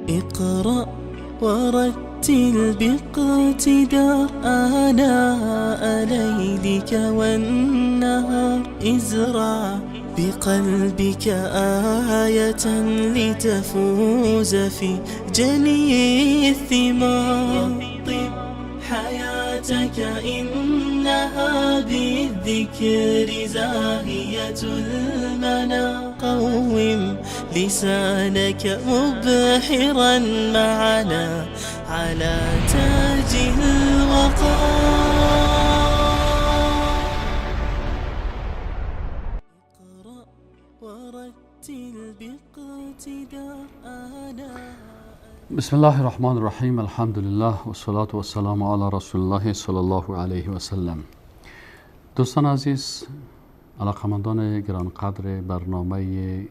اقرأ ورتل باقتدار آناء ليلك والنهار، ازرع بقلبك آية لتفوز في جني الثمار. طب حياتك إنها بالذكر زاهية المنى، قوم لسانك مبحرا معنا على تاج الوقار. اقرأ ورتل باقتدار آناء. بسم الله الرحمن الرحیم. الحمد لله و الصلاة و السلام علی رسول الله صلی الله علیه و سلم. دوستان عزیز، علاقمندان گرانقدر برنامه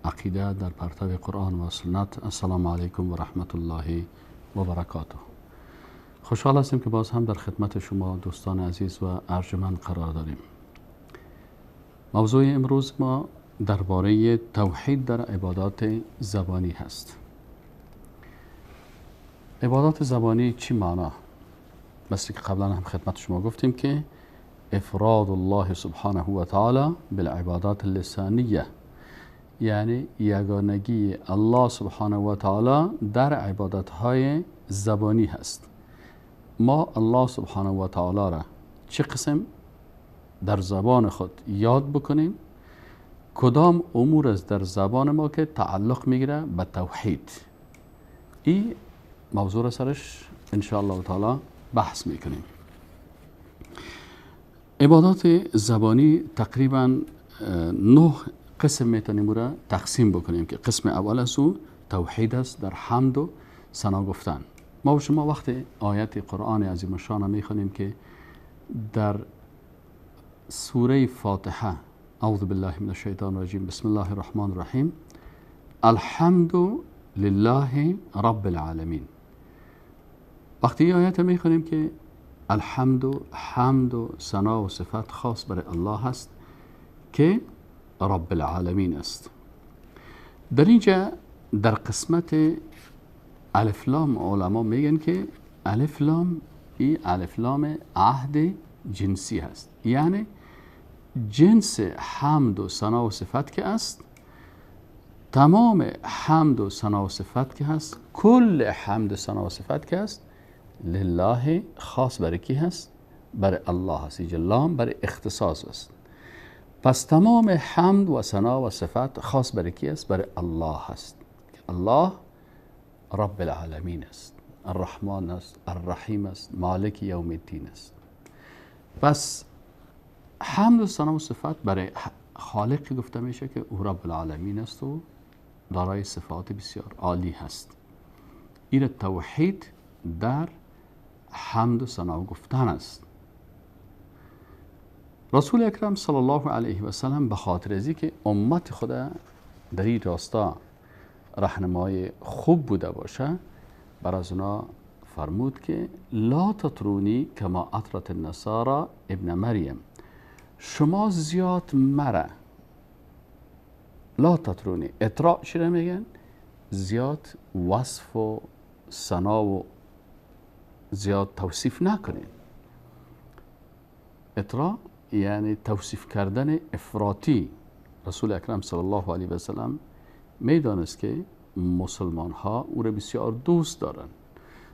عقیده در پرتو قرآن و سنت، السلام علیکم و رحمت الله و برکاته. خوشحال هستیم که باز هم در خدمت شما دوستان عزیز و ارجمند قرار داریم. موضوع امروز ما درباره توحید در عبادات زبانی هست. عبادات زبانی چی معنا؟ مثل که قبلا هم خدمت شما گفتیم که افراد الله سبحانه و تعالی بالعبادات اللسانیه، یعنی یگانگی الله سبحانه و تعالی در عبادت های زبانی هست. ما الله سبحانه و تعالی را چه قسم در زبان خود یاد بکنیم؟ کدام امور است در زبان ما که تعلق میگیره به توحید؟ این موضوع را سرش انشاءالله تعالی بحث میکنیم. عبادات زبانی تقریبا 9 قسم میتونیم را تقسیم بکنیم که قسم اول از او توحید است در حمد و ثنا گفتن. ما و شما وقت آیت قرآن عظیم الشان میخوانیم که در سوره فاتحه، اعوذ بالله من الشیطان الرجیم، بسم الله الرحمن الرحیم، الحمد لله رب العالمین. وقتی آیت میخوانیم که الحمد و حمد و ثنا و صفت خاص برای الله هست که رب العالمین است. در اینجا در قسمت الف لام علما میگن که الف لام ای الف لام عهد جنسی هست، یعنی جنس حمد و ثنا و صفت که است، تمام حمد و ثنا و صفت که هست، کل حمد و ثنا و صفت که هست لله، خاص برای کی هست؟ برای الله هست. اینجا لام برای اختصاص است. پس تمام حمد و ثنا و صفت خاص برای کی است؟ برای الله هست. الله رب العالمین است، الرحمن است، الرحیم است، مالک یوم الدین است. پس حمد و ثنا و صفت برای خالقی گفته میشه که او رب العالمین است و دارای صفات بسیار عالی هست. این توحید در حمد و ثنا گفتن است. رسول اکرم صلی الله علیه و سلم به خاطر ازی که امت خود در این راستا راهنمای خوب بوده باشه، بر از اونا فرمود که لا تطرونی کما اطرت النصارى ابن مریم، شما زیاد مره. لا تطرونی، اطراء چی را میگن؟ زیاد وصف و ثنا و زیاد توصیف نکنین. اطراء یعنی توصیف کردن افراطی. رسول اکرم صلی الله علیه و سلم میدانست که مسلمان ها او را بسیار دوست دارن،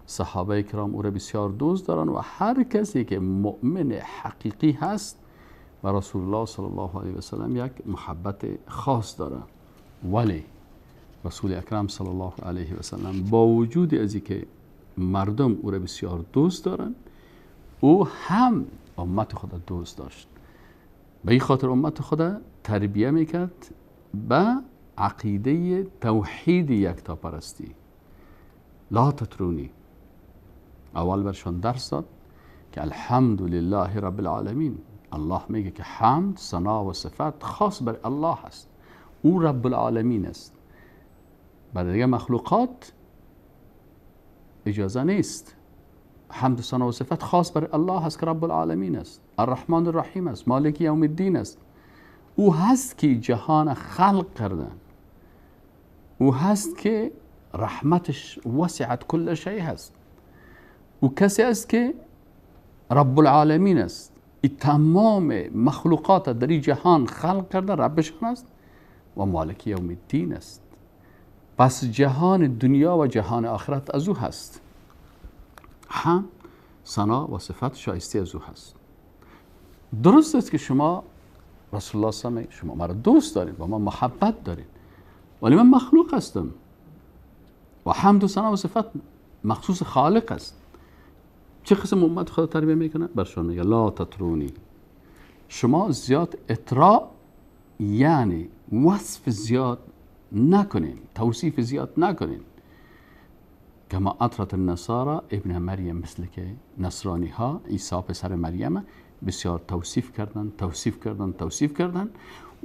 صحابه کرام او را بسیار دوست دارن و هر کسی که مؤمن حقیقی هست و رسول الله صلی الله علیه و سلم یک محبت خاص داره. ولی رسول اکرم صلی الله علیه و سلم با وجود از اینکه مردم او را بسیار دوست دارن، او هم امت خود دوست داشت. به این خاطر امت خود تربیه میکرد به عقیده توحید یکتاپرستی. لا تطرونی، اول برشان درس داد که الحمد لله رب العالمین. الله میگه که حمد، ثنا و صفت خاص بر الله است، او رب العالمین است. برای دیگه مخلوقات اجازه نیست. حمد و ثنا و صفت خاص بر الله است که رب العالمین است، الرحمن الرحیم است، مالک یوم الدین است. او هست که جهان خلق کردن، او هست که رحمتش وسعت کل شیء هست. او کسی است که رب العالمین است، ای تمام مخلوقات در این جهان خلق کرده، ربشان است و مالک یوم الدین است. پس جهان دنیا و جهان آخرت از او هست، هم ثنا و صفت شایسته از او هست. درست است که شما رسول الله صلی الله علیه و شما مرا دوست دارید و ما محبت دارید، ولی من مخلوق هستم و حمد و ثنا و صفت مخصوص خالق است. چه قسم امت خدا تربیه میکنه؟ برشان میگه لا تطرونی، شما زیاد اطراء یعنی وصف زیاد نکنین، توصیف زیاد نکنین. کما اطرت النصارى ابن مریم، مثل که نصرانی ها عیسی پسر مریم بسیار توصیف کردن، توصیف کردن، توصیف کردن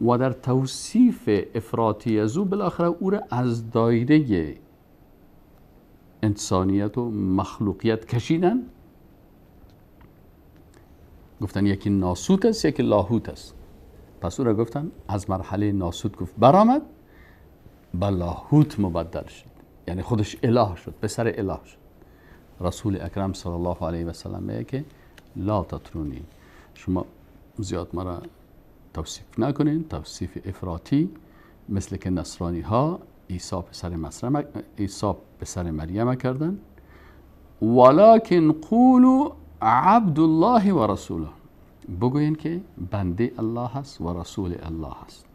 و در توصیف افراطی از او بالاخره او را از دایره انسانیت و مخلوقیت کشیدن. گفتن یکی ناسوت است، یکی لاهوت است. پس او را گفتن از مرحله ناسوت گفت برآمد، به لاهوت مبدل شد، یعنی خودش اله شد، پسر اله شد. رسول اکرم صلی الله علیه و سلم میگه که لا تطرونی، شما زیاد مرا توصیف نکنین، توصیف افراطی مثل که نصرانی ها عیسی پسر مریم کردن. ولکن قولوا عبد الله و رسوله، بگوین که بنده الله هست و رسول الله هست.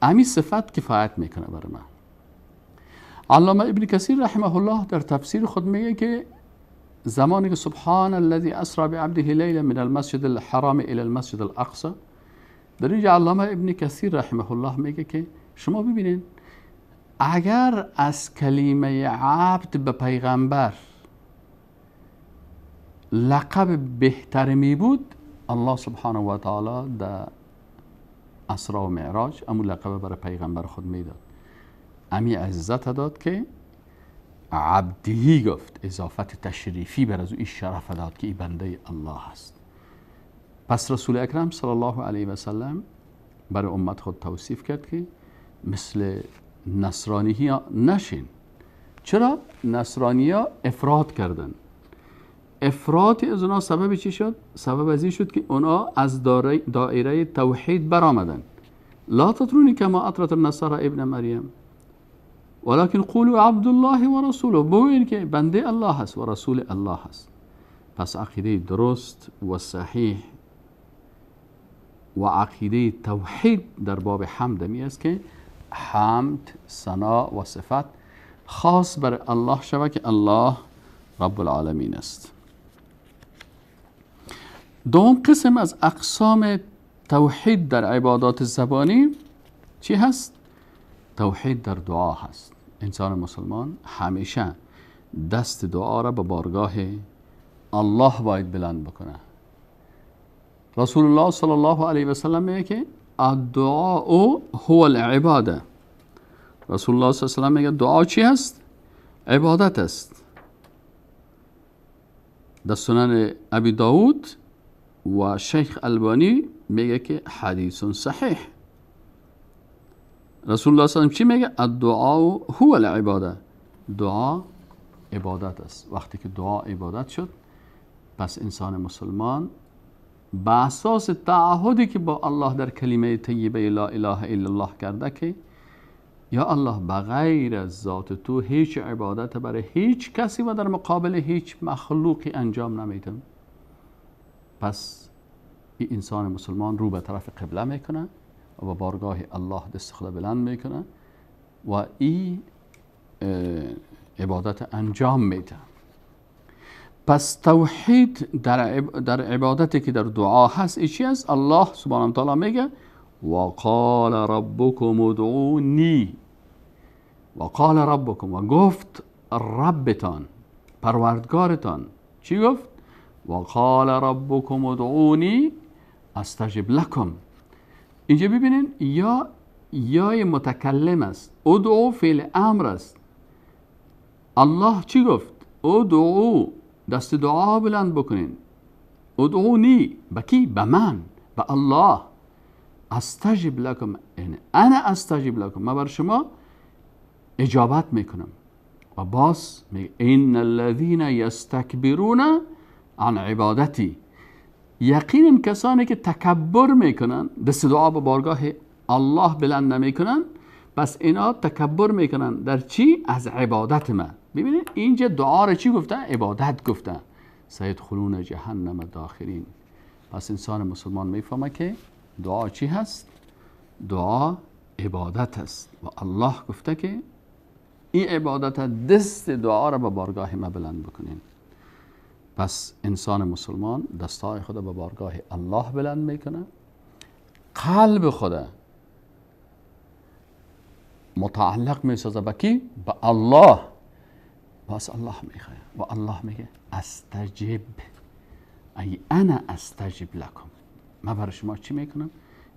امی صفت کفایت میکنه برای من. علامه ابن کثیر رحمه الله در تفسیر خود میگه که زمانی که سبحان الذي اسرا بعبده لیلا من المسجد الحرام الى المسجد الاقصى، در اینجا علامه ابن کثیر رحمه الله میگه که شما ببینین اگر از کلمه عبد به پیغمبر لقب بهتر می بود، الله سبحانه و تعالی در اسرا و معراج امو لقب برای پیغمبر خود میداد. امی عزت داد که عبدهی گفت، اضافت تشریفی بر از او شرف داد که ای بنده الله است. پس رسول اکرم صلی الله علیه و سلم برای امت خود توصیف کرد که مثل نصرانی ها نشین. چرا؟ نصرانی ها افراط کردن. افراط از اونا سبب چی شد؟ سبب از این شد که اونا از دایره توحید برآمدن. لا تطرونی کما اطرت النصارى ابن مریم ولكن قولوا عبد الله و رسوله، بگوین که بنده الله هست و رسول الله هست. پس عقیده درست و صحیح و عقیده توحید در باب حمد می است که حمد، ثنا و صفت خاص بر الله شود که الله رب العالمین است. دوم قسم از اقسام توحید در عبادات زبانی چی هست؟ توحید در دعا هست. انسان مسلمان همیشه دست دعا را به بارگاه الله باید بلند بکنه. رسول الله صلی الله علیه و سلم میگه که الدعاء هو العباده. رسول الله صلی الله علیه و سلم میگه دعا چی هست؟ عبادت است. در سنن ابی داود و شیخ البانی میگه که حدیث صحیح. رسول الله صلی الله علیه و سلم چی میگه؟ الدعاء هو العباده. دعا عبادت است. وقتی که دعا عبادت شد، پس انسان مسلمان به اساس تعهدی که با الله در کلمه طیبه لا اله الا الله کرده که یا الله بغیر از ذات تو هیچ عبادت برای هیچ کسی و در مقابل هیچ مخلوقی انجام نمیدم، پس این انسان مسلمان رو به طرف قبله میکنه و به بارگاه الله دست خود بلند میکنه و این عبادت انجام میده. پس توحید در عبادتی که در دعا هست ای چی است؟ الله سبحانه و تعالی میگه وقال ربکم ادعونی. وقال ربکم، و گفت ربتان، پروردگارتان. چی گفت؟ وقال ربکم ادعونی استجب لکم. اینجا ببینین یا یای متکلم است، ادعو فعل امر است. الله چی گفت؟ ادعو، دست دعا بلند بکنین. ادعونی، به کی؟ به من، به الله. استجب لکم، یعنی انا استجب لکم، من بر شما اجابت میکنم. و باز میگه ان الذين یستکبرون عن عبادتی، یقینا کسانی که تکبر میکنن، دست دعا به بارگاه الله بلند نمیکنن، پس اینا تکبر میکنن در چی؟ از عبادت من. ببینید اینجا دعا رو چی گفته؟ عبادت گفته. سیدخلون جهنم داخرین. پس انسان مسلمان میفهمه که دعا چی هست؟ دعا عبادت است و الله گفته که این عبادت دست دعا را به بارگاه ما بلند بکنین. پس انسان مسلمان دستای خود به بارگاه الله بلند میکنه، قلب خود متعلق میسازه به کی؟ به الله. پس الله میخواه و الله میگه استجب، ای انا استجب لکم، من برای شما چی میکنم؟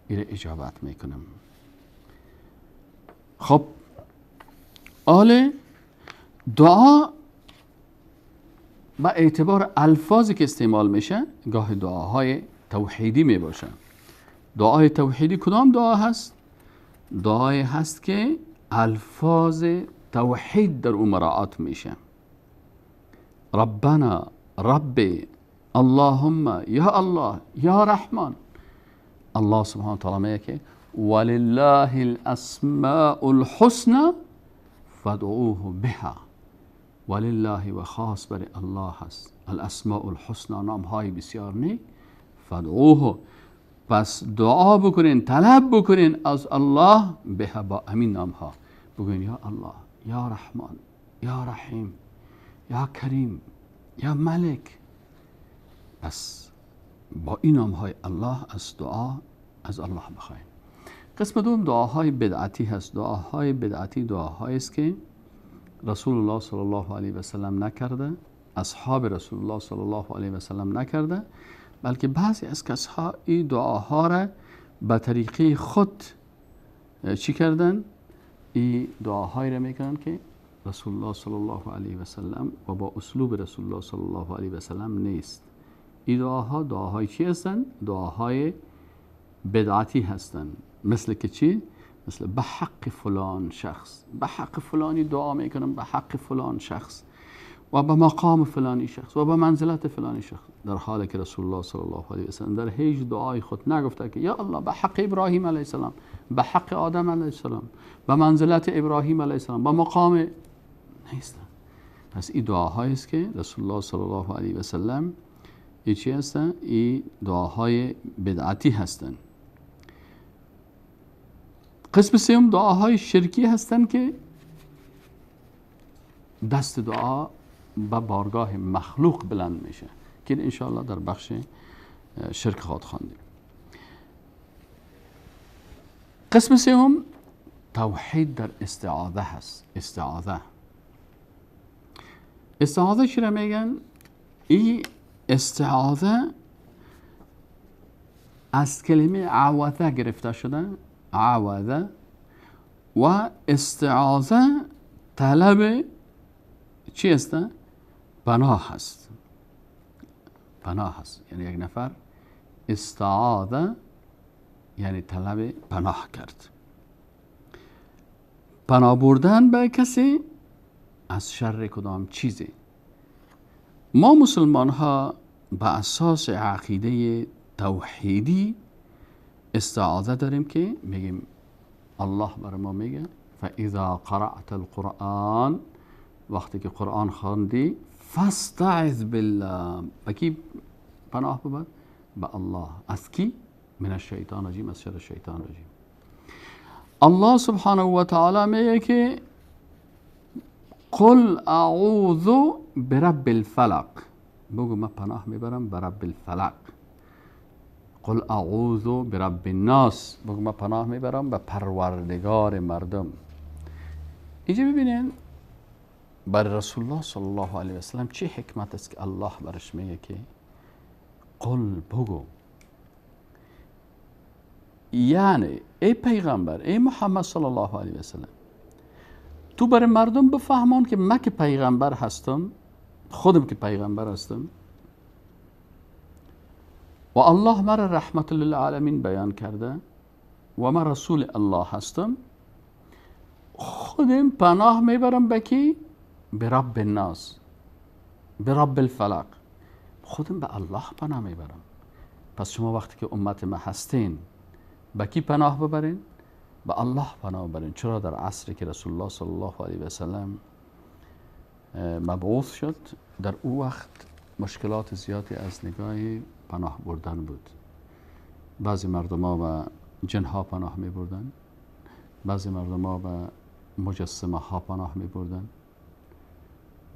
ایره اجابت میکنم. خب آله دعا با اعتبار الفاظی که استعمال میشه گاه دعاهای توحیدی میباشه. دعای توحیدی کدام دعا هست؟ دعای هست که الفاظ توحید در اون مراعات میشه. ربنا، رب، اللهم، یا الله، یا رحمان. الله سبحانه و تعالی میگه که ولله الاسماء الحسنى فادعوه بها. ولله و خاص برای الله هست الاسماء الحسنى، نام های بسیار نیک، فادعوه، پس دعا بکنین، طلب بکنین از الله، بها، با امین نام ها بگوین یا الله، یا رحمان، یا رحیم، یا کریم، یا ملک. پس با این نام های الله از دعا از الله بخوایم. قسم دوم دعاهای بدعتی هست. دعاهای بدعتی دعاهایی است که رسول الله صلی الله علیه و سلم نکرده، اصحاب رسول الله صلی الله علیه و سلم نکرده، بلکه بعضی از کسها این دعاها را به طریقه خود چی کردن؟ این دعاهایی را میکنن که رسول الله صلی الله علیه و سلم و با اسلوب رسول الله صلی الله علیه و سلم نیست. این دعاها دعاهای چی هستند؟ دعاهای بدعتی هستند. مثل که چی؟ مثل به حق فلان شخص، به حق فلانی دعا میکنم، به حق فلان شخص و به مقام فلانی شخص و به منزلت فلانی شخص، در حالی که رسول الله صلی الله علیه و سلم در هیچ دعای خود نگفته که یا الله به حق ابراهیم علیه السلام، به حق آدم علیه السلام، به منزلت ابراهیم علیه السلام، به مقام نیست. پس این دعاهایی است که رسول الله صلی الله علیه و سلم این چی هستن؟ این دعاهای بدعتی هستند. قسم سوم دعاهای شرکی هستند که دست دعا به بارگاه مخلوق بلند میشه که انشاءالله در بخش شرک خواهد خواندیم. قسم سوم توحید در استعاذه هست. استعاذه، استعاذه چرا میگن؟ این استعاذه از کلمه عوضه گرفته شده، عوضه، و استعاذه طلب چی است؟ پناه هست. پناه هست، یعنی یک نفر استعاذه یعنی طلب پناه کرد، پناه بردن به کسی از شر کدام چیزی. ما مسلمان ها به اساس عقیده توحیدی استعاذه داریم که میگیم الله بر ما میگه فاذا قرأت القرآن، وقتی که قرآن خواندی فاستعذ بالله، به کی پناه ببر؟ به الله. از کی؟ من الشیطان رجیم، از شر شیطان رجیم. الله سبحانه و تعالی میگه که قل اعوذ برب الفلق، بگو من پناه میبرم به رب الفلق. قل اعوذ برب الناس، بگو من پناه میبرم به پروردگار مردم. اینجا ببینین بر رسول الله صلی الله علیه و سلم چه حکمت است که الله برش میگه که قل، بگو، یعنی ای پیغمبر، ای محمد صلی الله علیه و سلم، تو برای مردم بفهمان که من که پیغمبر هستم، خودم که پیغمبر هستم و الله مرا رحمت للعالمین بیان کرده و من رسول الله هستم، خودم پناه میبرم به کی؟ برب الناس، برب الفلق، خودم به الله پناه میبرم. پس شما وقتی که امت ما هستین به کی پناه ببرین؟ به الله پناه ببرین. چرا در عصری که رسول الله صلی الله علیه و سلم مبعوث شد، در او وقت مشکلات زیادی از نگاه پناه بردن بود. بعضی مردم ها به جنها پناه می بردن، بعضی مردم ها به مجسمه ها پناه می بردن،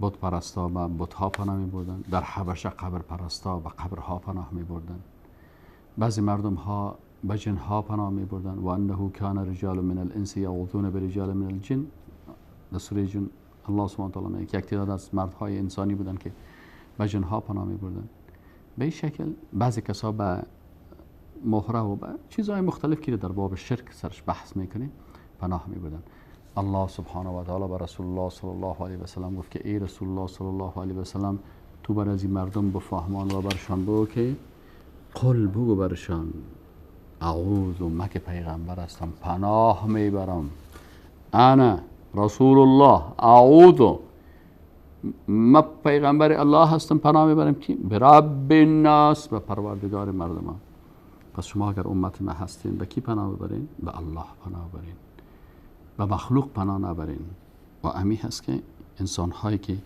بت پرستا به بت ها پناه می بردن، در حبشه قبر پرستا به قبرها پناه می بردن، بعضی مردم ها به جنها پناه می بردن. و انه کان رجال من الانس یعوذون برجال من الجن. در سوره جن الله سبحانه و تعالی میگه یک تعداد از مردهای انسانی بودن که به جنها پناه می بردن. به این شکل بعضی کسا به مهره و به چیزهای مختلف که در باب شرک سرش بحث میکنیم پناه می بردن. الله سبحانه و تعالی به رسول الله صلی الله علیه و سلم گفت که ای رسول الله صلی الله علیه و سلم، تو بر از این مردم بفهمان و برشان بگو که قل، بگو برشان اعوذ، من که پیغمبر هستم پناه میبرم، انا رسول الله اعوذ، من پیغمبر الله هستم پناه میبرم که برب الناس، به پروردگار مردم. پس شما اگر امت ما هستین به کی پناه ببرین؟ به الله پناه ببرین، به مخلوق پناه نبرین. و امی هست که انسان هایی که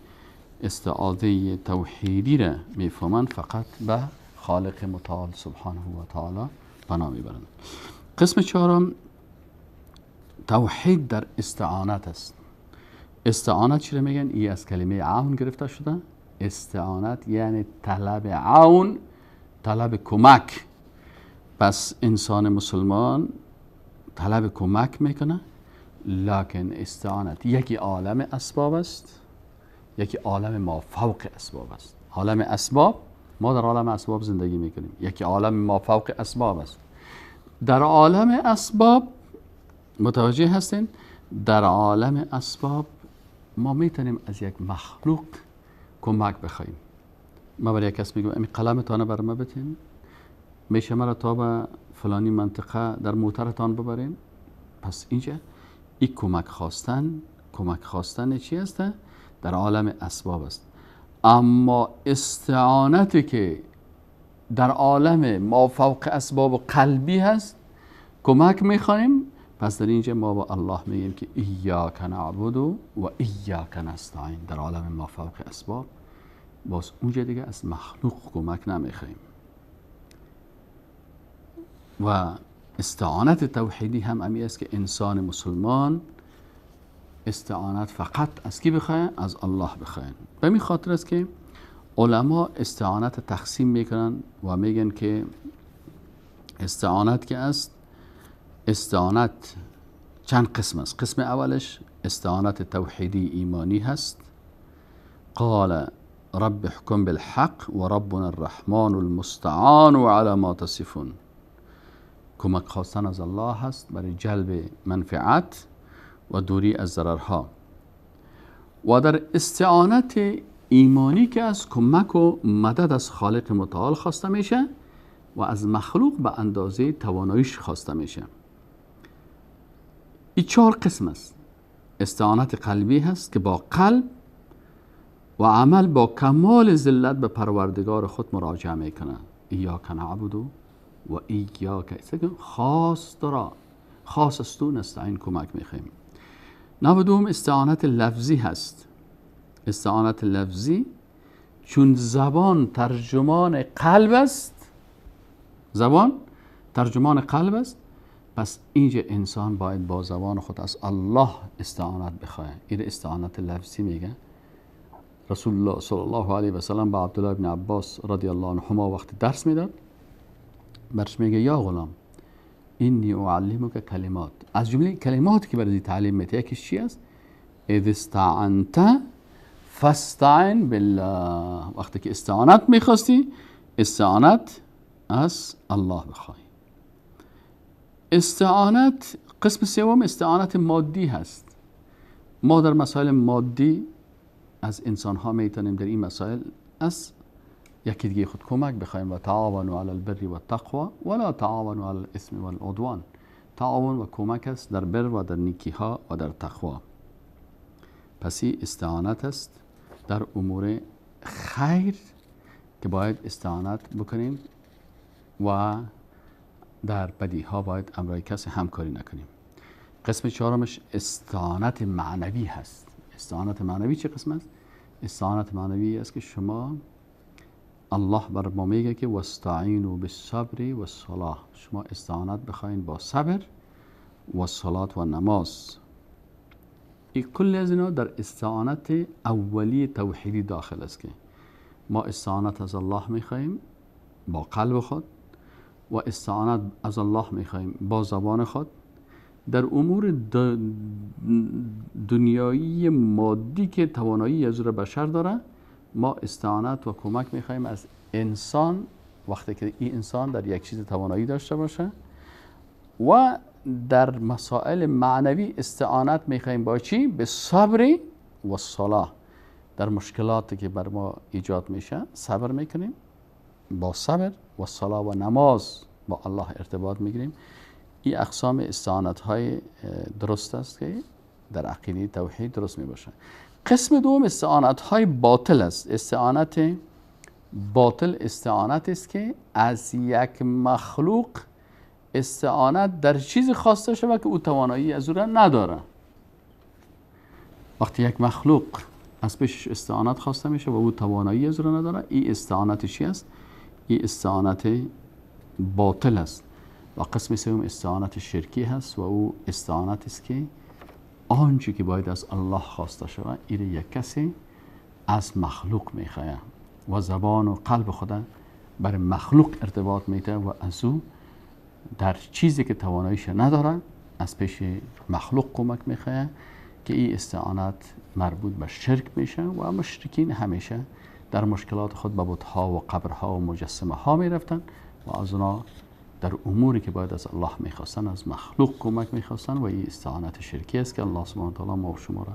استعاذه توحیدی را میفهمند فقط به خالق متعال سبحانه و تعالی پناه میبرند. قسم چهارم توحید در استعانت است. استعانت چی را میگن؟ ای از کلمه عون گرفته شده. استعانت یعنی طلب عون، طلب کمک. پس انسان مسلمان طلب کمک میکنه، لکن استعانت یکی عالم اسباب است، یکی عالم ما فوق اسباب است. عالم اسباب، ما در عالم اسباب زندگی میکنیم، یکی عالم ما فوق اسباب است. در عالم اسباب متوجه هستین؟ در عالم اسباب ما میتونیم از یک مخلوق کمک بخوایم. ما برای یک کس میگم امی قلمتان بر ما بتین، میشه مرا تا به فلانی منطقه در موترتان ببرین. پس اینجا این کمک خواستن، کمک خواستن چی است؟ در عالم اسباب است. اما استعانتی که در عالم ما فوق اسباب و قلبی هست کمک میخوایم، پس در اینجا ما با الله میگیم که ایاک نعبد و ایاک نستعین. در عالم ما فوق اسباب باز اونجا دیگه از مخلوق کمک نمیخوایم. و استعانت توحیدی هم امی است که انسان مسلمان استعانت فقط از کی بخواین؟ از الله بخواین. به می خاطر است که علما استعانت تقسیم میکنن و میگن که استعانت که است، استعانت چند قسم است. قسم اولش استعانت توحیدی ایمانی هست. قال رب احکم بالحق و ربنا الرحمن المستعان علی ما تصفون. کمک خواستن از الله هست برای جلب منفعت و دوری از ضررها. و در استعانت ایمانی که از کمک و مدد از خالق متعال خواسته میشه و از مخلوق به اندازه تواناییش خواسته میشه. این چهار قسم است. استعانت قلبی هست که با قلب و عمل با کمال ذلت به پروردگار خود مراجعه میکنه. ایاک نعبد و ایاک، خاص را خاص از تو نستعین، کمک میخوایم. نودوم استعانت لفظی هست. استعانت لفظی چون زبان ترجمان قلب است، زبان ترجمان قلب است، پس اینجا انسان باید با زبان خود از الله استعانت بخواه. این استعانت لفظی میگه. رسول الله صلی الله علیه و سلم با عبدالله بن عباس رضی الله عنهما وقتی درس میداد برش میگه یا غلام اینی اعلمک کلمات. از جمله کلماتی که برای تعلیم میده یکیش چی است؟ اذا استعنت فاستعن بالله. وقتی که استعانت میخواستی استعانت از الله بخوای. استعانت قسم سوم استعانت مادی هست. ما در مسائل مادی از انسان ها میتونیم در این مسائل از یکی دیگه خود کمک بخوایم. و تعاونوا علی البر و التقوا ولا تعاونوا علی الاثم والعدوان. تعاون و کمک است در بر و در نیکی ها و در تقوا. پس پس این استعانت است در امور خیر که باید استعانت بکنیم و در بدی ها باید امرای کسی همکاری نکنیم. قسم چهارمش استعانت معنوی هست. استعانت معنوی چه قسم است؟ استعانت معنوی است که شما الله بر ما میگه که واستعینوا بالصبر والصلاه، شما استعانت بخواین با صبر و صلات و نماز. این کل از اینا در استعانت اولی توحیدی داخل است که ما استعانت از الله میخواهیم با قلب خود و استعانت از الله میخواهیم با زبان خود. در امور دنیایی مادی که توانایی از او بشر داره، ما استعانت و کمک میخواهیم از انسان وقتی که این انسان در یک چیز توانایی داشته باشه. و در مسائل معنوی استعانت میخواهیم با چی؟ به صبر و صلاح. در مشکلاتی که بر ما ایجاد میشه صبر میکنیم، با صبر و صلاح و نماز با الله ارتباط میگیریم. این اقسام استعانت های درست است که در عقیده توحید درست میباشه. قسم دوم استعانت های باطل است. استعانت باطل استعانت است که از یک مخلوق استعانت در چیزی خواسته شود که او توانایی از او را نداره. وقتی یک مخلوق از پیشش استعانت خواسته میشه و او توانایی از او را نداره، این استعانت چی است؟ این استعانت باطل است. و قسم سوم استعانت شرکی هست و او استعانت است که آنچه که باید از الله خواسته شود این یک کسی از مخلوق میخواه و زبان و قلب خود بر مخلوق ارتباط میده و از او در چیزی که تواناییش نداره از پیش مخلوق کمک میخواه که این استعانت مربوط به شرک میشه و مشرکین همیشه در مشکلات خود به بت‌ها و قبرها و مجسمه ها میرفتن و از اونا در اموری که باید از الله میخواستن از مخلوق کمک میخواستن و این استعانت شرکی است که الله سبحانه و تعالی ما و شما را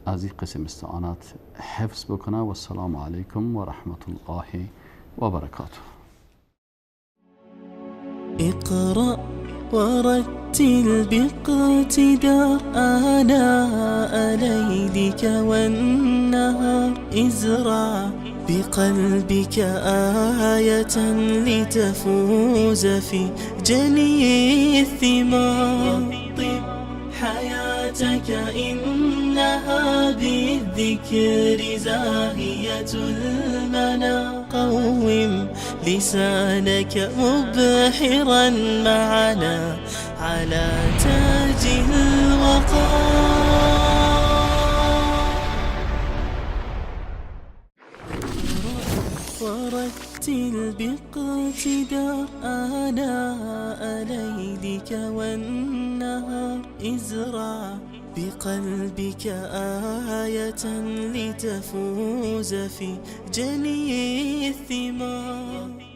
از این قسم استعانت حفظ بکنه. و السلام علیکم و رحمت الله و برکاته. اقرأ ورتل باقتدار آناء ليلك والنهار، ازرع بقلبك آية لتفوز في جني الثمار. طب حياتك إنها بالذكر زاهية المنى، قوم لسانك مبحرا معنا على تاج الوقار. ورتل باقتدار آناء ليلك والنهار، ازرع بقلبك آية لتفوز في جني الثمار.